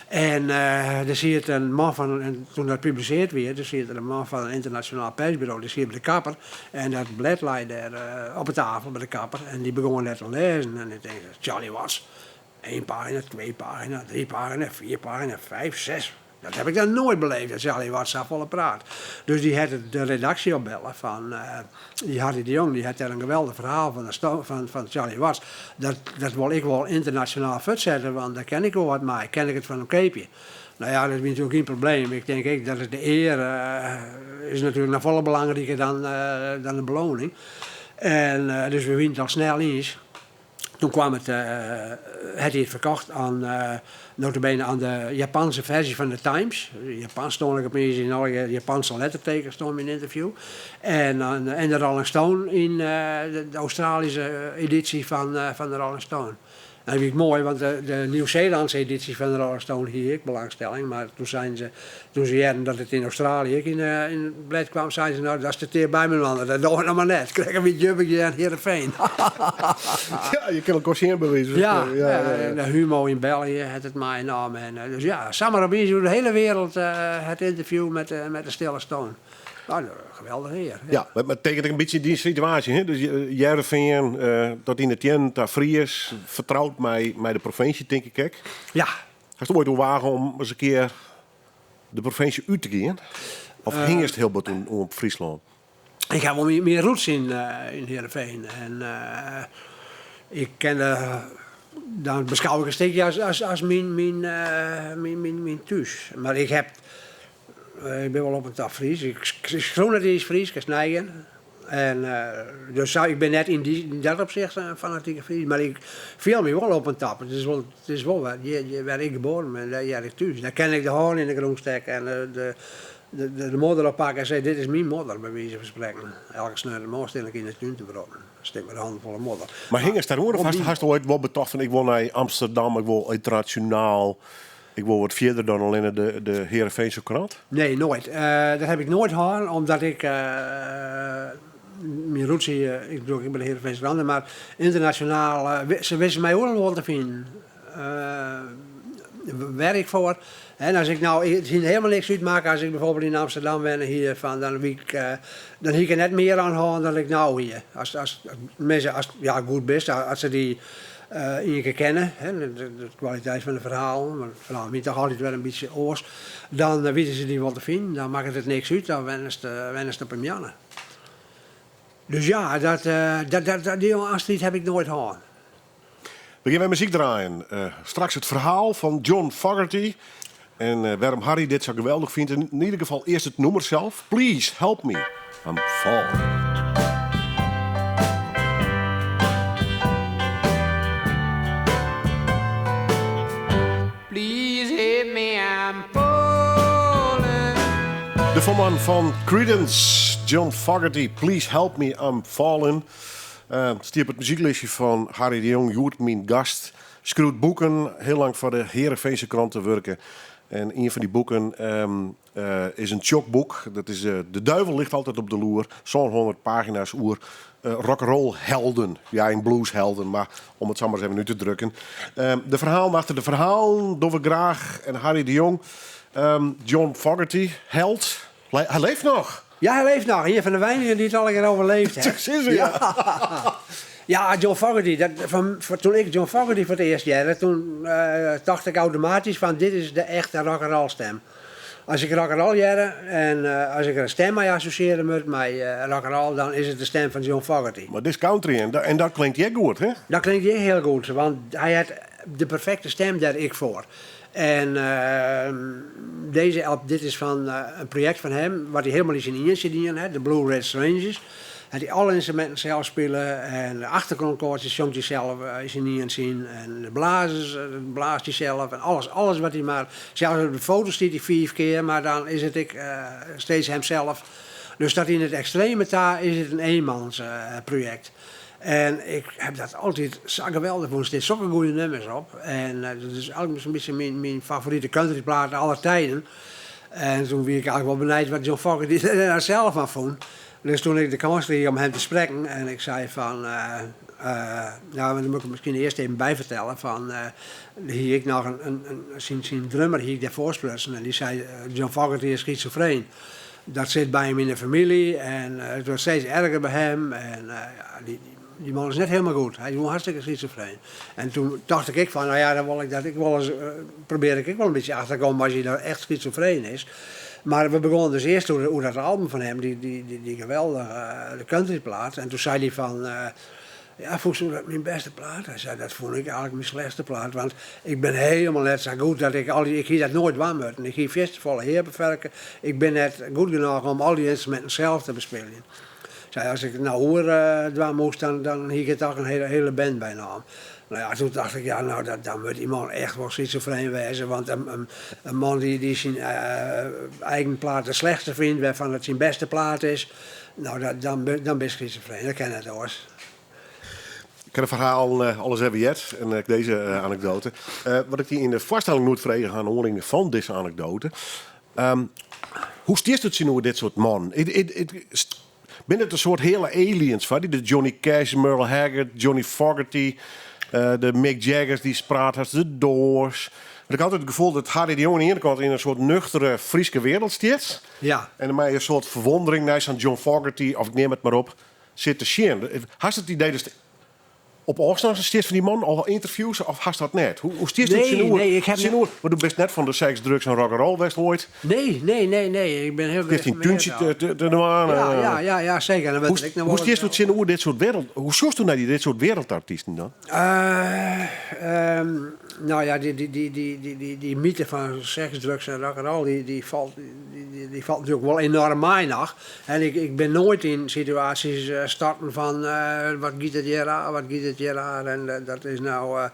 En der siet in man fan, en toen dat publisearre wie, der siet der in man fan in ynternasjonaal persburo, dy siet by de kapper. En dat blêd lei dêr op 'e tafel by de kapper en dy begûn dat te lêzen. En ik tink, Charlie Watts, één pagina, twee pagina, drie pagina, vier pagina, vijf, zes. Dat heb ik dan noait beleefd, dat Charlie Watts safolle praat. Dus dy hat de redaksje opbelle fan dy Harry de Jong, dy hat dêr in geweldich ferhaal fan de fan Charlie Watts. Dat dat wol ik wol ynternasjonaal fuortsette, want dêr kin ik wol wat mei. Kin ik it fan him keapje? No ja, dat wie natuerlik gjin probleem. Ik tink ek dat it de ear is natuerlik noch folle belangriker dan dan de beloning. En dus we wienen it al snel iens. Toen kwam it, hat hy it ferkocht oan, nota bene oan de Japanse ferzje fan de Times. Japan stond ik opeens yn allegear Japanse lettertekens stond yn myn ynterview. En, en de Rolling Stone yn de Australische edysje fan de Rolling Stone. Dat wie moai, want de Nieuw-Zeelandse edysje fan de Rolling Stone hie ek belangstelling, mar toen seinen se, toen se hearden dat it yn Australië ek yn it blêd kwam, seinen se, no, dat is te ticht by inoar, dat dogge we noch mar net. Krekt as by Jobbegea en Heerenveen. Ja, je kinne elkoar sjen by wize fan Ja, ja, de Humo yn België hat it meinaam. En, dus ja, samar opeens oer de hiele wereld it ynterview met de Stille Stone. Nou, geweldich ear. Ja, mar it tekenet ek in bytsje dyn situaasje. Hè? Dus Hearrenfean, tot yn de teannen ta Fries, fertroud mei de provinsje, tink ik ek. Ja. Hast oait oerwage om ris in kear de provinsje út te gean? Of hingest hiel bot oan Fryslân? Ik ha wol myn roots yn Hearrenfean. En ik ken dan beskou ik in stikje as myn thús. Mar ik heb Ik bin wol op en top Fries. Ik skriuw net iens Frysk, kinst neigean. En dus sa, ik bin net yn dy, yn dat opsicht in fanatike Fries, mar ik fiel my wol op en top. It is wol, it is wol wer, hjir wêr't ik geboren bin, dêr hear ik thús. Dêr kin ik de hân yn de grûn stekke en de, de, de modder oppakke en sizze, dit is myn modder, by wize fan sprekken. Elke sneontemoarn stean ik yn de tún te wrotten. Stik mei de hannen folle modder. Mar hingest dêr oan of hast, hast oait wol betocht fan ik wol nei Amsterdam, ik wol ynternasjonaal Ik wol wat fierder dan allinne de Heerenveense krant. Nee, noait. Dat heb ik noait hân, omdat ik myn roots, ik bedoel, ik by de Heerenveense krant, mar ynternasjonaal, se wisten my oeral wol te finen. Wêr ik foar. En as ik no, it hie hielendal niks útmakke as ik bijvoorbeeld yn Amsterdam wenne hie, fan dan wie ik, dan hie ik der net mear oan hân dan ik no hie. As, tenminste, as, ja, goed bist, as se dy ien kear kenne, de kwaliteit fan de ferhalen, want it ferhaal wie toch altyd wer in bytsje oars, dan witte se dy wol te finen, dan makket it niks út, dan wennest op 'e moanne. Dus ja, dat, dat, dy striid heb ik noait hân. We gean wer muzyk draaien. Straks it ferhaal fan John Fogerty en wêrom Harry dit sa geweldich fynt. Yn ieder gefal earst it nûmer sels. Please help me, I'm falling. Please help me, I'm falling. De foarman fan Creedence, John Fogerty, Please help me, I'm falling. Stie op it muzyklistje fan Harry de Jong, hjoed myn gast. Skriuwt boeken, hiel lang foar de Heerenveense krante wurke. En ien fan dy boeken is in tsjok boek. Dat is De duivel ligt altijd op de loer. Sânhûndert pagina's oer rock'n'roll helden. Ja, en blueshelden, mar om it sa mar ris even út te drukken. De ferhalen achter de ferhalen dogge we graach. En Harry de Jong, John Fogerty, held. Hy leeft noch. Ja, hy leeft noch. Ien fan de weinigen dy't it allegear overleefd hat. Sizze, ja. Ja, John Fogerty. Dat, fan, toen ik John Fogerty foar it earst hearde, toen tocht ik automatysk fan dit is de echte rock'n'roll stem. As ik rock'n'roll hearde en as ik der in stem mei assosjearje moat mei rock'n'roll, dan is it de stem fan John Fogerty. Mar dit is country en dat klinkt hjir goed, hè? Dat klinkt hjir hiel goed, want hy hat de perfekte stem dêr ek foar. En dizze, dit is fan in projekt fan him, wat hy hielendal yn syn ientsje dien hat, de Blue Ridge Strangers. Hat hy alle ynstruminten sels spile en de achtergrûnkoartsjes sjongt hy sels yn syn ientsje en de blazers blaast hy sels en alles, alles wat hy mar, sels op de foto stiet hy fiif kear, mar dan is it ek steeds himself. Dus dat yn it ekstreme ta is it in eenmansprojekt. En ik heb dat altyd sa geweldich fûn. Der stean sokke goede nummers op. En dat is eigentlik in bytsje myn favorite countryplaat aller tijden. En toen wie ik eigentlik wol benijd wat John Fogerty der nou sels fan fûn. Dus toen ik de kâns krige om him te sprekken en ik sei fan, nou, dan moat ik miskien earst even byfertelle fan, hie ik noch in, syn drummer hie ik dêrfoar sprutsen en dy sei, John Fogerty is schizofreen. Dat sit by him yn de famylje en it wurdt steeds erger by him en dy man is net hielendal goed. Hy is gewoan hartstikke schizofreen. En toen tocht ik ek fan, no ja, dan wol ik dat ek wol ris, probearje ik ek wol in bytsje achter te kommen as hy nou echt schizofreen is. Mar we begûnen dus earst oer dat album fan him, dy geweldige countryplaat. En toen sei hy fan, ja, fûnsto dat myn bêste plaat? Hy sei, dat fûn ik eigentlik myn slechtste plaat, want ik bin hielendal net sa goed dat ik al dy, ik hie dat noait dwaan moatten. Ik hie fierste folle heabeferke, ik bin net goed genôch om al dy ynstruminten sels te bespyljen. Sei, as ik it no oer dwaan moast, dan hie ik der toch in hiele band by naam. No ja, toen tocht ik, ja, no, dan moat dy man echt wol schizofreen wêze, want in man dy't syn eigen plaat de slechtste fynt, wêrfan it syn bêste plaat is, no, dan bist schizofreen, dat kin net oars. Ik ha de ferhalen alris even heard en ek dizze anekdoate. Wat ik dy yn de foarstelling noed frege ha, oanlieding fan dizze anekdoate. Hoe stiest tsjinoer dit soart mannen? Binne it in soart heale aliens foar dy? De Johnny Cash, Merle Haggard, Johnny Fogerty, de Mick Jaggers dy'tst praat hast, de Doors. Want ik ha altyd it gefoel dat Harry de Jong oan de iene kant yn in soart nuchtere Fryske wereld stiet. Ja. En dan mei in soart ferwondering nei sa'n John Fogerty, of ik neam it mar op, sit te sjen. Hast it idee datst op ôfstân stiest fan dy man, al ynterviews, of hast dat net? Hoe stiest Nee, tsjinoer? nee, ik heb tsjinoer? Want do bist net fan de seks, drugs en rock'n'roll west oait. Nee, nee, nee, nee. Ik bin hiel Bist yn túntsje te dwaan. Ja, ja, ja, ja, seker. Dan wurdt Hoe, ik noch hoe wol stiest do tsjinoer dit soart wereld? Hoe sjochst do nei dit soart wereldartysten dan? No ja, dy myte fan seks, drugs en rock'n'roll, dy falt, dy falt natuerlik wol enoarm mei noch. En ik bin noait yn situaasjes starten fan wat giet it hjir raar, wat giet it hjir raar. En dat is no,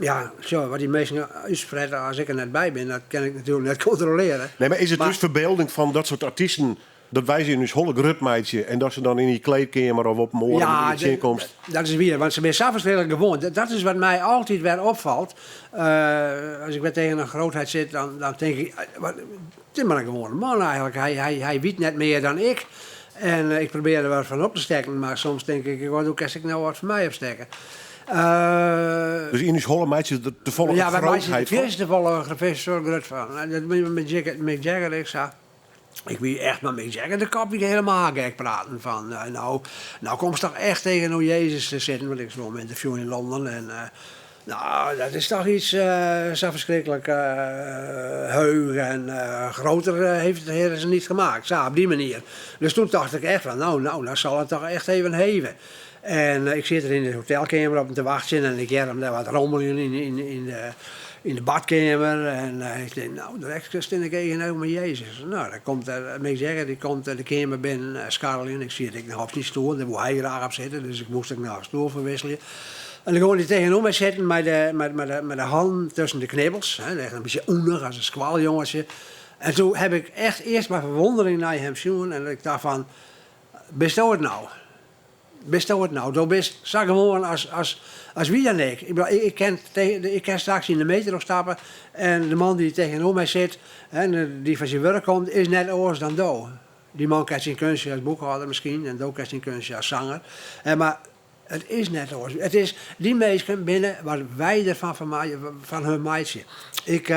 ja, sjoch, wat dy minsken útsprette as ik der net by bin, dat kin ik natuerlik net kontrolearje. Nee, mar is it ús ferbylding fan dat soart artysten dat wy se yn ús holle grut meitsje en dat se dan yn dy kleedkeamer of op in oare manier tsjinkomst? Dat is wier, want se binne sa ferskriklik gewoan. Dat is wat my altyd wer opfalt. As ik wer tegen in grootheid sit, dan tink ik, wat, it is mar in gewoane man eigentlik. Hy wit net mear dan ik. En ik probearje der wat fan op te stekken, mar soms tink ik, wat, hoe kinst ek no wat fan my opstekke? Dus yn ús holle meitsje se der te folle Ja, wy meitsje der grootheid fan? fierste folle grut fan. En dat met Mick Jagger ek sa. Ik wie echt mei Mick Jagger de kop wie helemaal gek praten fan no, no komst toch echt tegenover Jezus te sitten, want ik soe him ynterviewen yn Londen en no, dat is toch iets sa ferskriklik heech en groter heeft de Heer ze niet gemaakt, sa op dy manier. Dus toen tocht ik echt fan no, no, dan sil it toch echt even heve. En ik sit der yn de hotelkeamer op him te wachtsjen en ik hear him dêr wat rommeljen yn de badkeamer. En ik tink, no, direkt stean ik tegenover mei Jezus. No, dan komt der, Mick Jagger, dy komt de keamer binnen skarreljen. Ik siet ek noch op syn stoel, dêr woe hy graach op sitte, dus ik moast ek noch stoel ferwisselje. En dan gie hy tegenover my sitten mei de, mei, mei de, mei de hannen tusken de knibbels. Hè, echt in bytsje ûnich as in skoaljongetsje. En toen heb ik echt earst mei ferwûndering nei him sjoen en ik tocht fan. Bisto it no? Bisto it no? Do bist sa gewoan as, as, as wie dan ek. Ik bedoel, ik, kin ik kin straks yn de metro stappe en de man dy't tegenover my sit en dy't fan syn wurk komt, is net oars dan do. Dy man kent syn keunstje as boekhâlder miskien en do kenst dyn keunstje as sanger. Mar it is net oars. It is, dy minsken binne wat wy derfan fan hun meitsje. Ik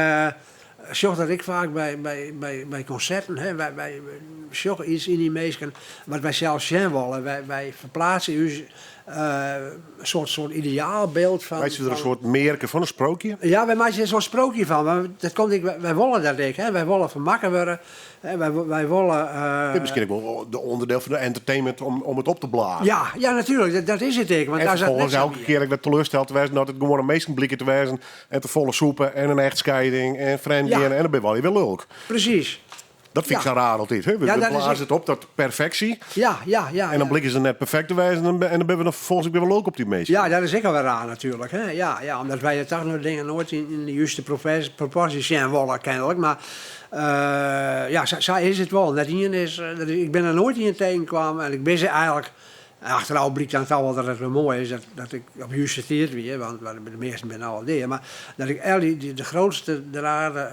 sjoch dat ek faak by konserten. Hè. Wy sjogge iets yn dy minsken wat wy sels sjen wolle. Wy ferplaatse ús in soart ideaalbyld fan. Meitsje der in soart mearke fan, in sprookje? Ja, wy meitsje der in soart sprookje fan. Mar dat komt ek, wy wolle dat ek. Hè. Wy wolle fermakke wurde. Wy wolle. Dit miskien ek wol de ûnderdiel fan de entertainment om it op te blazen. Ja, ja natuerlik, dat is it ek. Want en vervolgens elke kear ek wer teleursteld te wêzen dat it gewoane minsken blike te wêzen en te folle sûpe en in echtskieding en frjemdgean en dan binne we allegear wer lulk. Presys. Dat fyn ik sa raar altyd. Hè? We blaze it op tot perfeksje. Ja. En dan blikke se net perfekt te wêzen en dan binne we noch ferfolgens ek wer lulk op dy minsken. Ja, dat is ek alwer raar natuerlik. Hè? Ja, omdat wy toch noch dingen noait yn de juste proporsje sjen wolle, kenlik. Mar ja, sa is it wol. Net ien is, ik bin der noait ien tegenkaam en ik bin se eigenlik, achterôf blykt dan toch wol dat it wol moai is dat ik op juste tiid wie, want de measten binne al dea, mar dat ik al dy, de grootste der aarde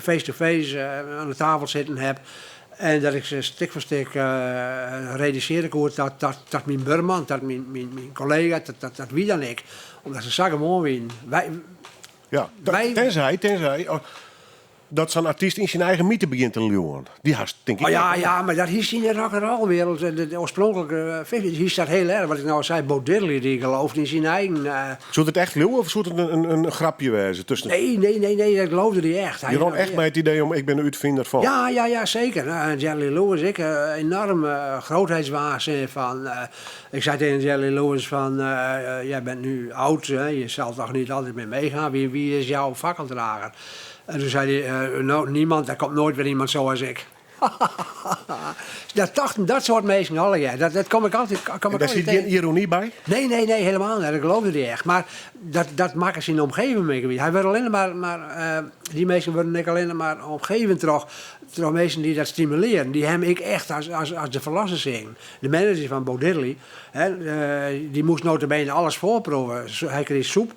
face-to-face oan de tafel sitten heb en dat ik se stik foar stik redusearje koe tot myn buorman, tot myn kollega, tot wie dan ek. Omdat se sa gewoan wienen. Ja, tenzij dat sa'n artyst yn syn eigen myte begjint te leauwen. Dy hast, tink ik. Oh ja, ja, mar dat hiest yn de rock'n'roll-wereld, de oarspronklike fifty's, hiest dat hiel erch. Wat ik no al sei, Bo Diddley, dy geloofde yn syn eigen. Soe it echt leauwe of soe it in grapje wêze tusken? Nee, nee, nee, nee, dat geloofde hy echt. Hy rûn echt mei it idee om, ik bin de útfiner fan. Ja, ja, ja, seker. En Jerry Lee Lewis ek, enorm grootheidswaanzin fan. Ik sei tegen Jerry Lee Lewis van, jij bent nu oud, hè, je zal toch niet altijd meer meegaan. Wie is jouw fakkeldrager? En toen zei hij, nou, niemand, er komt nooit weer iemand zoals ik. Dat dachten dat soort mensen allegear. Dat kom ik altyd, kom En ik daar altyd zit tegen. geen ironie by? Nee, nee, nee, helemaal niet. Dat geloofde hij echt. Maar dat makke syn omgeving mee. Hy wurdt allinne mar, dy minsken wurde ek allinne mar omgeven troch minsken dy't dat stimulearjen. Dy't him ek echt as de ferlosser seagen. De manager fan Bo Diddley, hè, dy moast nota bene alles foarproeven. Hy krige soep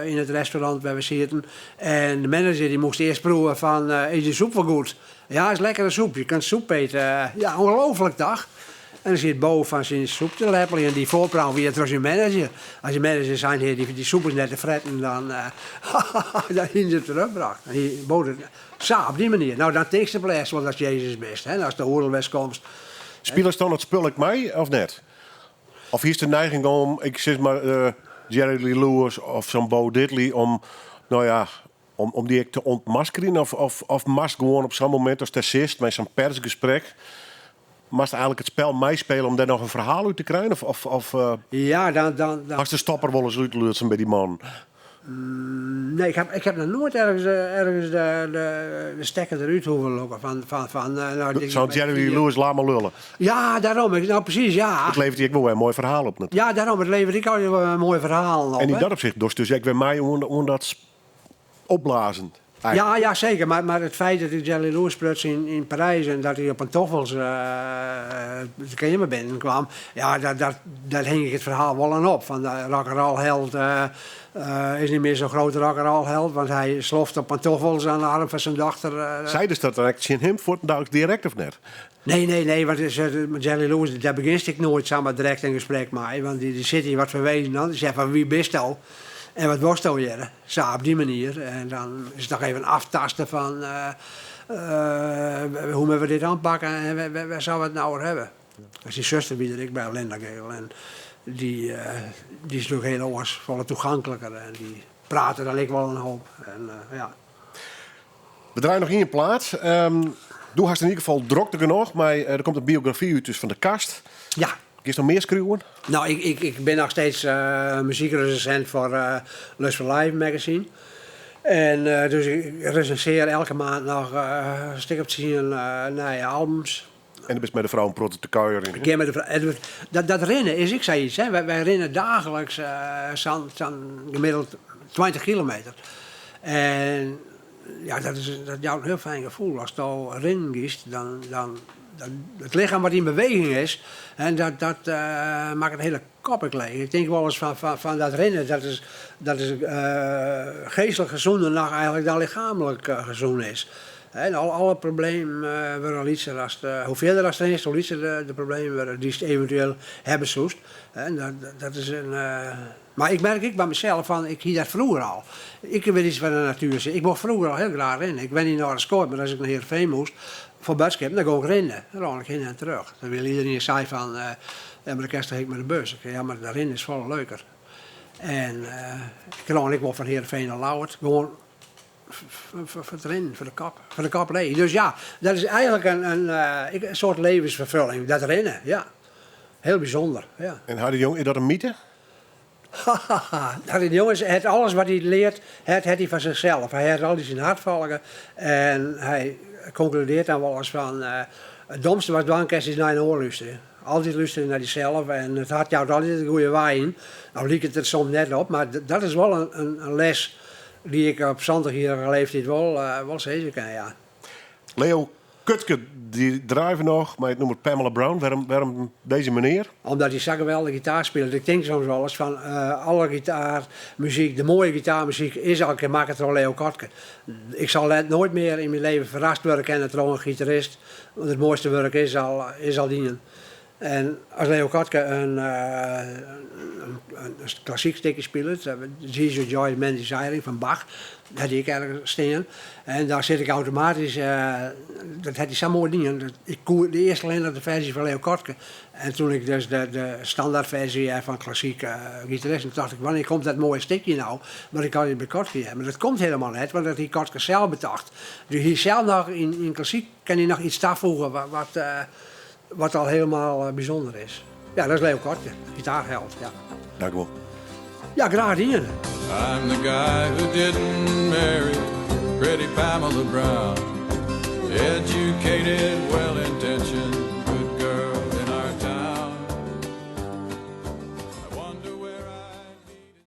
yn it restaurant wêr't we sieten. En de manager dy moast earst proeven fan, is dy soep wol goed? Ja, is lekkere soep. Je kunt soep eten. Ja, ongelooflijk toch? En dan siet Bo fan syn soep te leppeljen en dy foarproef wie troch syn manager. As dy manager sein hie, dy soep is net te fretten, dan, dan hienen se it terugbracht. En hy bood it sa, op dy manier. Nou, dan tinkst op lêst wol datst Jezus bist, hè, ast de oeral west komst. Spilest dan it spul ek mei, of net? Of hiest de neiging om, ik sis mar, Jerry Lee Lewis of sa'n Bo Diddley, om, no ja, om dy ek te ûntmaskerjen? Of moatst gewoan op sa'n momint ast dêr sitst mei sa'n persgesprek, moatst eigenlik it spel meispylje om dêr noch in ferhaal út te krijen? Of Ja, dan hast de stopper wolris útlutsen by dy man? Nee, ik ha noch noait ergens de stekker derút hoeven lûken. Fan, nou, dit Sa'n Jerry Lee Lewis, laat mar lulle. Ja, daarom. Nou, precies, ja. It leveret dy ek wol wer in moai ferhaal op, natuerlik. Ja, daarom. It leveret ek al wer moaie ferhalen op. En yn hè. dat opsicht dochst dus ek wer mei oan dat opblazen. Ja, ja, seker. Mar it feit dat ik Jerry Lewis spruts yn Parys en dat hy op pantoffels de keamer binnen kwam, ja, dat hing ik it ferhaal wol oan op. Fan de rock'n'roll held is niet meer zo'n grote rock'n'roll held, want hy sloft op pantoffels aan de arm fan syn dochter. Seidest dat dan ek tsjin him fuortendaliks direkt of net? Nee, nee, nee, want Jerry Lewis, dêr begjinst ek noait samar direkt in gesprek mei, want dy sit hjir wat ferwezen oan. Dy seit fan, wie bisto en wat wolsto hjir? Sa, op dy manier. En dan is it noch even aftasten fan hoe moatte we dit oanpakke en wêr sille we it no oer hawwe. En syn suster wie der ek by, Linda Gail, en dy is natuerlik hiel oars, folle toegankliker en dy prate dan ek wol in hoop. En, ja. We draaie noch ien plaat. Do hast yn ieder gefal drokte genôch, mar der komt in biografy út dus fan de Kast. Ja. Giest noch mear skriuwen? Nou, ik bin noch steeds muzykresensint foar Lust for Life magazine. En dus ik resensear elke maand noch in stik of 10 nije albums. En dan bist mei de frou in protte te kuierjen. Ik gean mei de frou. En dat rinnen is ek sayts. Hè. Wy rinne daagliks sa'n gemiddeld 20 kilometer. En ja, dat jout in hiel fijn gefoel. Asto rinnen giest, dan. It lichem wat yn beweging is, en dat, dat makket de hiele kop ek leech. Ik tink wolris fan dat rinnen, dat is geastlik gesûnder noch eigenlik dan lichaamlik gesûn is. En alle problemen wurde lytser ast, hoe fierder ast rinst, hoe lytser de problemen wurde dy'tst eventueel hawwe soest. En dat is in. Mar ik merk ek by mysels fan, ik hie dat froeger al. Ik wit iets fan de natuer. Ik mocht froeger al hiel graach rinne. Ik wenne yn Aldeskoat, mar as ik nei Heerenveen moast foar boadskippen, dan gong ik rinne. Dan rûn ik hinne en terug. Dan wie iderien sei fan, ja, mar dan kinst toch ek mei de bus? Ik sei, ja, mar dat rinnen is folle leuker. En ik rûn ek wol fan Heerenveen nei Ljouwert, gewoan foar it rinnen, foar de kop, foar de kop leech. Dus ja, dat is eigenlik in soart levensferfulling, dat rinnen, ja. Hiel bysûnder, ja. En Harry de Jong, is dat in mythe? Harry de Jong is, hat alles wat hy leart, hat, hat hy fan sichsels. Hy hat altyd syn hert folge en hy konkludearret dan wolris fan it domste watst dwaan kinst is nei in oar lústerje. Altyd lústerje nei dysels en it hert jout altyd de goede wei yn. No liket it der soms net op, mar dat is wol in les dy't ik op santichjierrige leeftiid wol, wol sizze kin, ja. Leo Kottke, dy draaie we noch mei it nûmer Pamela Brown. Wêrom, wêrom dizze menear? Omdat hy sa geweldich gitaar spilet. Ik tink soms wolris fan alle gitaarmuzyk, de moaie gitaarmuzyk, is al in kear makke troch Leo Kottke. Ik sil net noait mear yn myn leven ferrast wurde kinne troch in gitarist, want it moaiste wurk is al, is al dien. En as Leo Kottke in klassyk stikje spilet, Jesus Joy of Man Desiring fan Bach, dat hie ik ergens stean, en dan sit ik automatysk, dat hat hy sa moai dien, ik koe de earste allinnich de ferzje fan Leo Kottke, en toen ik dus de standaardferzje fan klassike gitaristen, tocht ik, wannear komt dat moaie stikje nou, wat ik altyd by Kottke hear. Mar dat komt hielendal net, want dat hie Kottke sels betocht. Dus hy sels noch yn klassyk kin hy noch iets tafoege wat Wat al hielendal bysûnder is. Ja, dat is Leo Kottke, gitaarheld, ja. Dank u wol. Ja, graach dien. I'm the guy who didn't marry pretty Pamela Brown. Educated, well-intentioned.